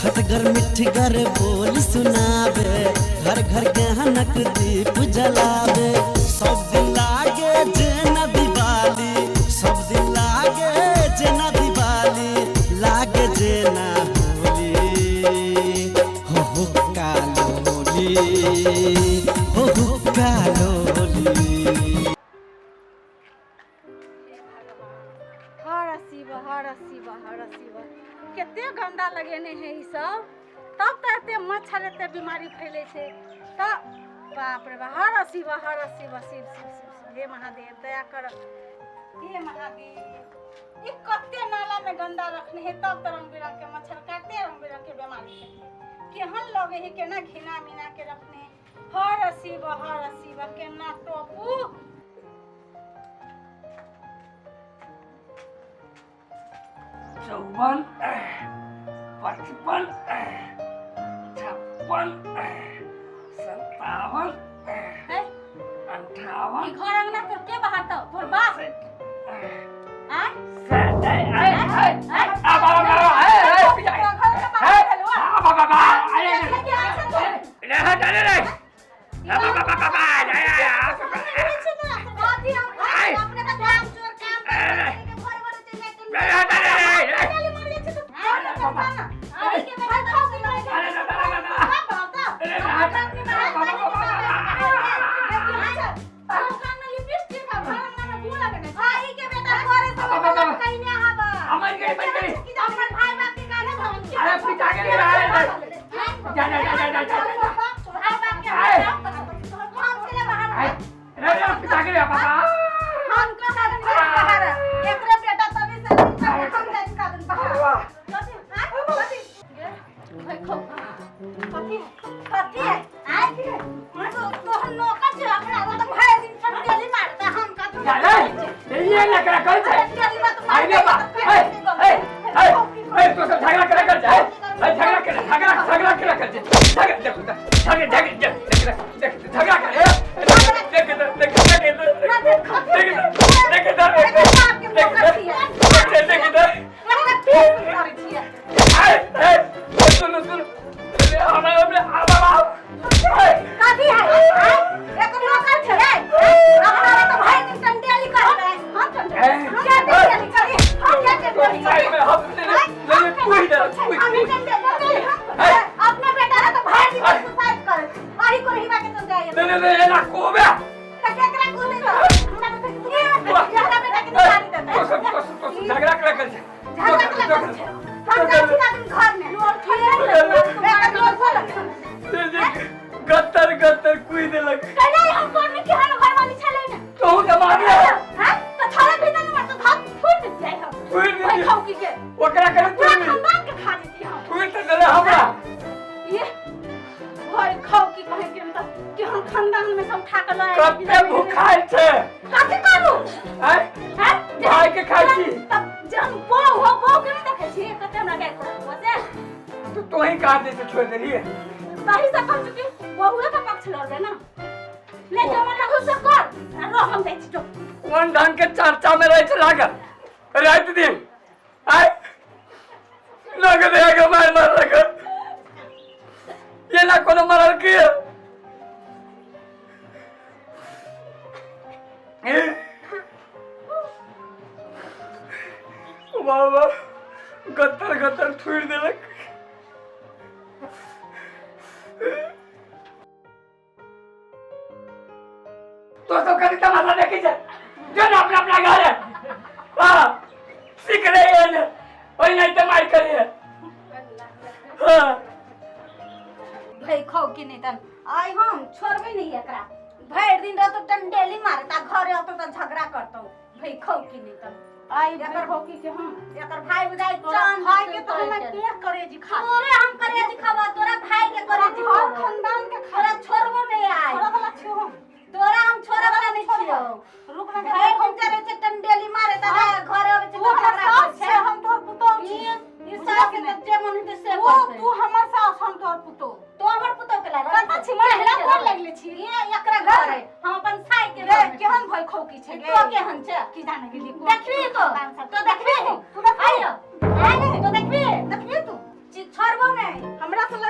खटगर मिठगर बोल सुनाबे, घर घर ज्ञानक दीप जलाबे। सब दिन लागे जेना दिवाली, सब दिन लागे जेना दिवाली, लागे जेना होली। हो हो कालोली, हो हो कालोली। हर शिव हर शिव हर शिव। कते गंदा लगेने है ई सब, तब तऽ एते मच्छर एते बीमारी फैले छै। तऽ बाप रे बाप, हर शिव हर शिव शिव शिव शिव शिव, हे महादेव दया कर, हे महादेव। ई कते नाला में गंदा रखने है, तब तऽ रंग बिरंग के मच्छर काटते, रंग बिरंग के बीमारी फैले। केहन लगे है, केना घिना मिना के रखने है। हर शिव हर शिव, केना टोपू। 54, 55, 56, 57, है 58। ई घर अंगना तोर के बहारतौ? तोर बाप? आय? गत्तर गत्तर कुई देलक। तोहू तऽ मारले। कुई देली ओकरा करे तू तऽ देले हमरा। कते भूखाइल छै। कथी करू? आँय? हैं? भाई के खाइ छी। तब जहन बहू हो, बहू के नहि देखै छी कते हमरा गारि पड़त से। तू तोही काट दे से छोड़ देलिए। तही से कहै छी कि बहुए के पक्ष लड़बै ना। ले जो मन लगो से कर, आ रह हम जाइ छी जो। कोन ढंग के चर्चा में रहै छै लागल राति दिन? आय लग दे के मार मारलक, ये ना कोनो मरल के। बाबा गत्तर गत्तर थुड़ि देलक। तो सब कभी तमाशा देखी छै जो ना अपना अपना घर है। हाँ, सीख रहे हैं ने ओहि नहीं तो मार करिए। हाँ। भई खाओ कि नहीं तन आइ हम छोड़बै नहीं एकरा। भरि दिन रहतो टंडेली मारता, घरे अतो त झगड़ा करतो। भई खाओ कि नहीं तन आई एकर हो की के हम एकर भाई बुझाइ तोरा चांद भाई के तो हम कोन करेजी खा। तोरे हम करेजी खाबा, तोरा भाई के करेजी तोरा खाबो। खानदान के खा। तोरा छोड़बो नहीं आइ। छोड़े वाला छियो हम। तोरा हम छोड़े वाला नहीं छियो। रुक ना। भरि दिन चले छै टंडेली मारे त घर अबै छै तू त हमर झगड़ा सास करै छै, छै। हम तोहर पुतोह छी। ई सास के त जे मन हेतै से तू करतै। तू हमर सास, हम तोहर पुतोह। तो हमर पुतोह के लाग कतऽ छी? महिला कोन लगले छी? ये एकरा घर है, हम अपन साई के रे घर में। केहन भई खौकी छै गे? तो केहन छै? की जाने गेली कोन। देखबी तो तो देखबी। तू देखबी? आइयो आइयो तो देखबी। देखबी तू? छोड़बो नहीं।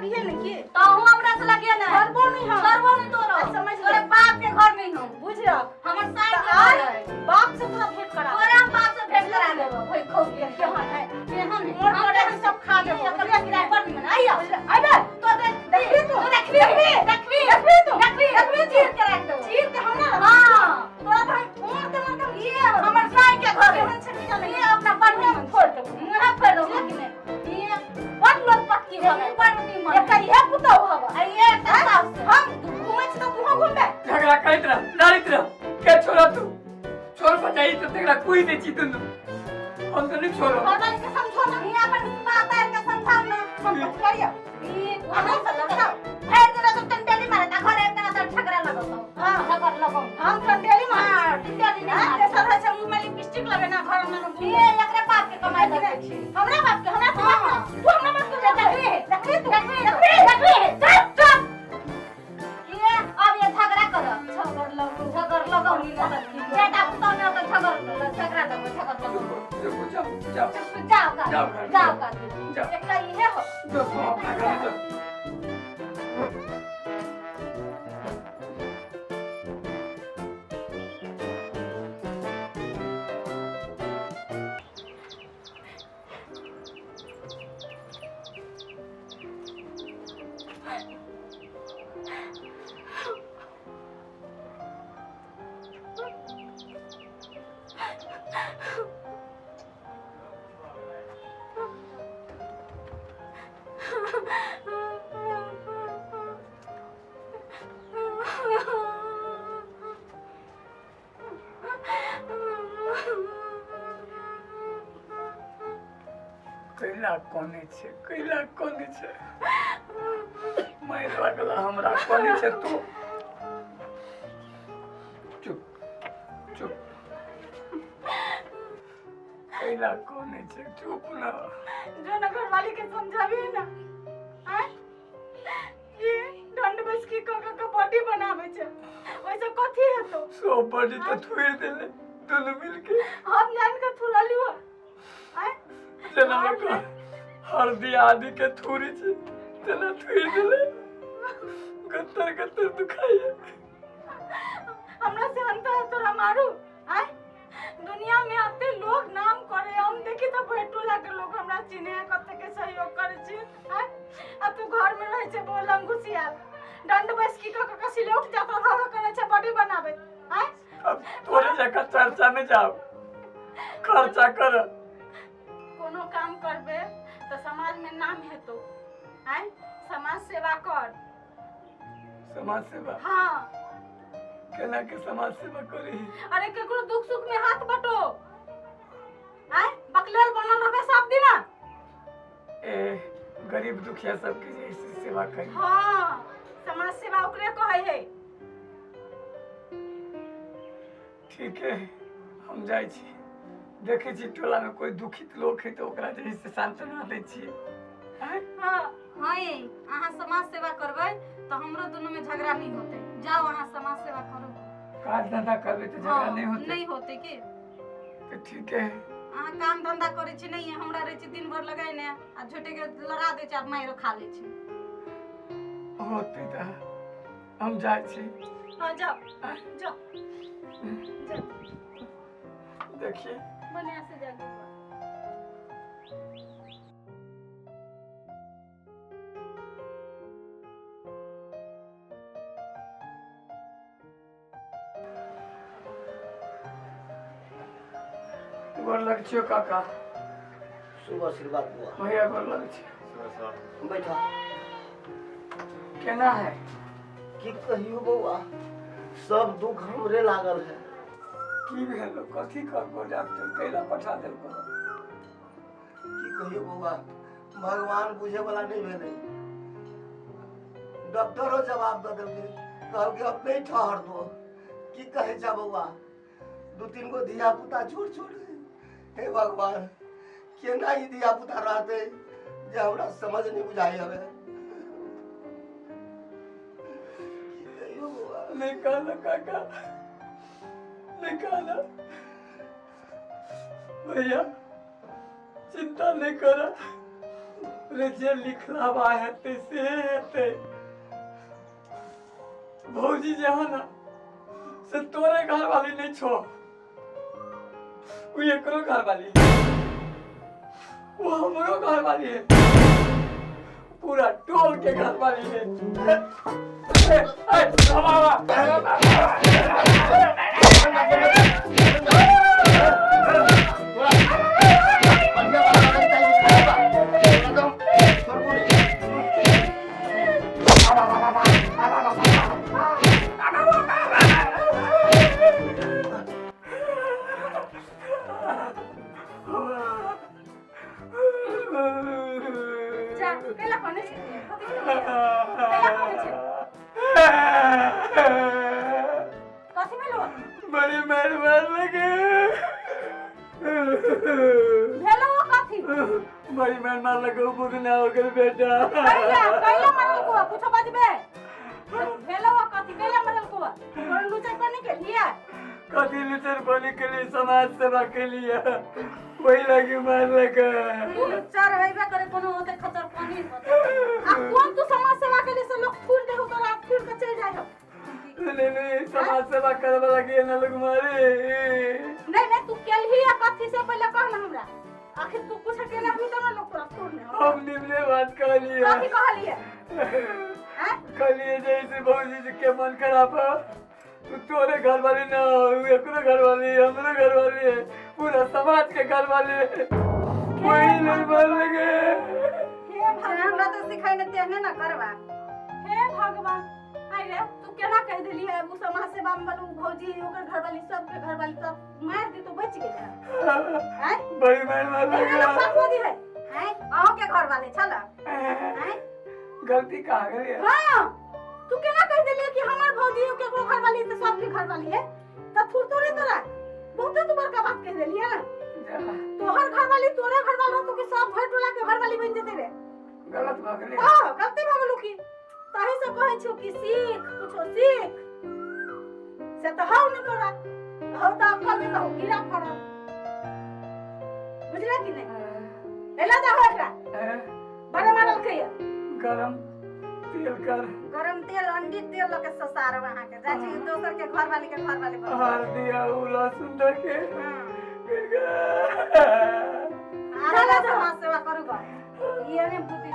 लगिए ने की तो हमरा से लगिए ने। छोड़बो नहीं हम। छोड़बो नहीं तोरो। समझ ले। तोरे बाप के घर नहीं हम। बुझ रख। हमर साई के आय, घर है। बाप से तोरा भेंट करा। तोरा हम बाप से भेंट करा देबो। भई खो केहन है? केहन है? मोर मोरे हम सब खा लेबो। एकर किराया पर नहीं मना। आइयो। अबे तो देख देखबी तू। देखबी देखबी। देखबी देखबी तू। देखबी देखबी चीर के राख देबो। चीर के हमरा। हां तोरा तो हम मोर के मोर के ये हमर साई के घर है। केहन छै की जाने। ये अपना बढ़िया मुँह फोड़ देबो। मुँह फोड़ देबो कि नहीं? ये बड़ लोग पटकी हो गए। बड़ निमन। एकर इहे पुतहु हवा। आ ये एकटा सास है। हम घूमै छी तऽ तूहो घूमबे। झगड़ा करैत रह, लड़ैत रह, के छोड़ा तू? छोड़ बचाई तो तेरा कोई नहीं छी दुनू। हम तो नहीं छोड़ो। घरवाली के समझो ना। ये अपन माता के समझाओ ना। हम कुछ करियो। ई हमरा से समझाओ। भरि दिन तो टंटेली मारत आ घर आबि के झगड़ा लगतो। हां झगड़ लगो। हम टंटेली मारै हां टंटेली नहीं हां मारै। तेसर होइ छै मुँह में लिपस्टिक लगेना घर में घूमे। ये एकरे बाप के कमाई लगै छै। हमरा बाप के हमरा हां। तू हमरा बाप के देखबी देखबी तू। देखबी देखबी देखबी चुप चुप। ये अब ये झगड़ा कर। झगड़ लगो। झगड़ लगो नी बेटा पुतहु में तो झगड़ झगड़ा लगो झगड़ लगो। चुप जाओ जाओ जाओ का जाओ घर। जाओ का जाओ एकटा इहे हो। जाओ तुम अपना घर जाओ। कैला कोने छै, कैला कोने छै, मारि लगला हमरा कोने छै तू। चुप चुप। कैला कोने छै, चुप ना। जो ना घरवाली के समझाबी ना। आय ई दंड बैसकी क क के बॉडी बनाबै छै। ओइसे कथी हेतौ? सब बॉडी तो थुइर देले दुनू मिलके। हम जान के थुरलियो। आय जेना लोक हरदी आदि के थूरी छै तेना थुइर देले। गत्तर गत्तर दुखाइए। हमरा से अंत तोरा मारू। आय दुनिया में एते लोग नाम करे हम देखी तो भैटोला के लोग हमरा चिन्हे कते के सहयोग करे छी। आय आ तू घर में रहै छै बोलम घुसियाल दंड बैसकी क क सिलौट जाता रह करे छै बॉडी बनाबे। आय अब तोरे जगह चर्चा में जाओ, खर्चा कर। कोनो काम करबे तो समाज में नाम हेतो। आय समाज सेवा कर। समाज सेवा? हाँ। केना के समाज सेवा करी? अरे केकरो दुख सुख में हाथ बटो। आय बकलेल बनल रहबे सब दिना। ए गरीब दुखिया सबके जैसे सेवा करी। हाँ समाज सेवा ओकरे कहै है। ठीक है हम जाइ छी, देखै छी टोला में कोई दुखित लोग है तो ओकरा जे से सांत्वना दै छी। हाँ हाँ ये अहाँ समाज सेवा करबै तो हमरो दोनों में झगड़ा नहीं होते। जाओ अहाँ समाज सेवा करो। काज धंधा करबै तो झगड़ा हाँ, नहीं होते। नहीं होते के तो ठीक है। अहाँ काम धंधा करै छी नहीं हमरा रहै छी दिन भर लगैने आ झूठे के लड़ा दै छी आ माइरो खा लै छी। होते तो हम जाइ छी। हाँ जाओ जाओ जाओ। देखिए बढ़िया से जाओ। गोर लग छियो काका। शुभ आशीर्वाद बुआ। भैया गोर लग छियो। बैठा। केना है? की कहियो बौआ, सब दुख हमरे लागल है। की भेलो? कथी कहको डॉक्टर कैला पठा देलको? की कहियो बौआ, भगवान बुझे वाला नहीं भेलै। डॉक्टरो जवाब दऽ देलकै, कहलकै अब नहीं ठहर दो। की कहै छा बौआ, दू तीन गो धिया पुता छोट छोट। हे भगवान, केना ई धिया पुता रहतै जे हमरा समझ नहीं बुझाइ हवे। की कहियो बौआ। नहीं कहलो काका, नहीं कहलो भैया, चिंता नहीं करा, रे जे लिखलावा हेतै से हेतै। भौजी जे हो ना से तोरे घर वाली नहीं छो, वो एकरो घर वाली है, वो हमरो घर वाली है, पूरा टोल के घर वाली है। ए, ए, हवा, हवा। बढ़िया वाला लगन चाहिए खाएगा। एकदम छोड़बो नहीं। जा कैला कोने छै, कथी भेलौ? कैला कोने छै, कथी भेलौ? बड़ी मेहरबान लगे। भेलौ कथी? बड़ी मेहरबान लगे, बुढ़ना हो गेल बेटा। कैला कैला मरल को कुछो बजबे? भेलौ कथी? कैला मरल को? तोर लुचर पर नहीं गेलिए? कथी लुचर बने के लिए? समाज सेवा के लिए, वही लगी मार लगे। लुच्चर होइबे करे, कोनो होते खचर पानी होते। आ कोन तू समाज सेवा के लिए से लोग थूर देहु तोरा, थूर के चल जाय हो? नहीं नहीं, समाज सेवा करे वाला के ना लोग मारे। नहीं नहीं, तू केलही आ कथी से पहले कह ना हमरा। आखिर तू कुछ केने हमी तब ना लोग तोरा थूर ने हो। हम निमने बात कहलिए। कथी कहलिए हैं? कहलिए जैसे भौजी जी के मन खराब है, तू तोरे घर वाली ना हो, एकरो घर वाली है, हमरो घर वाली है, पूरा समाज के घर वाली है, वही लोग मार लगे। हे भगवान, हमरा तो सिखाई ने तेहने ना करबा। हे भगवान, आइ रे, तू केना कह देलिए? उ समाज सेवा में बलू भौजी ओकर घरवाली सबके घरवाली सब मार दी तो बच गेलै हैं? बड़ी मार मार एना लगे। लोग बात बोली है हैं, अहूँ के घर वाले छल हैं? गलती कहाँ गेलिए? हाँ, तू केना कह देलिए कि हमर भौजी केकरो घरवाली त सबके घरवाली है? त थुर तोरे तोरा बहुते तू बड़का बात कह देलिए ना। तोहर घरवाली तोरे घरवाली रहतो कि सब घर टोला के घरवाली बन जेते रे? गलत भऽ गेलै। हाँ, गलती भऽ गेलौ। की ताही से कहै छियौ कि सीख, कुछो सीख। से तऽ हौ नहि तोरा, हौ तऽ अक्कल नहि तऽ हौ कीड़ा फड़ल। बुझले कि नहि? एला जा हो एकरा बड़ा मारलकै ये। गरम तेल कर। गरम तेल अंडी तेल लऽ के ससारब अहाँके। जाइ छी दोसर के घर वाली के घर वाली बनबै। हार दिया उ लहसुन दऽ के। आरो समाज सेवा करू ग, ई एने बुद्धि।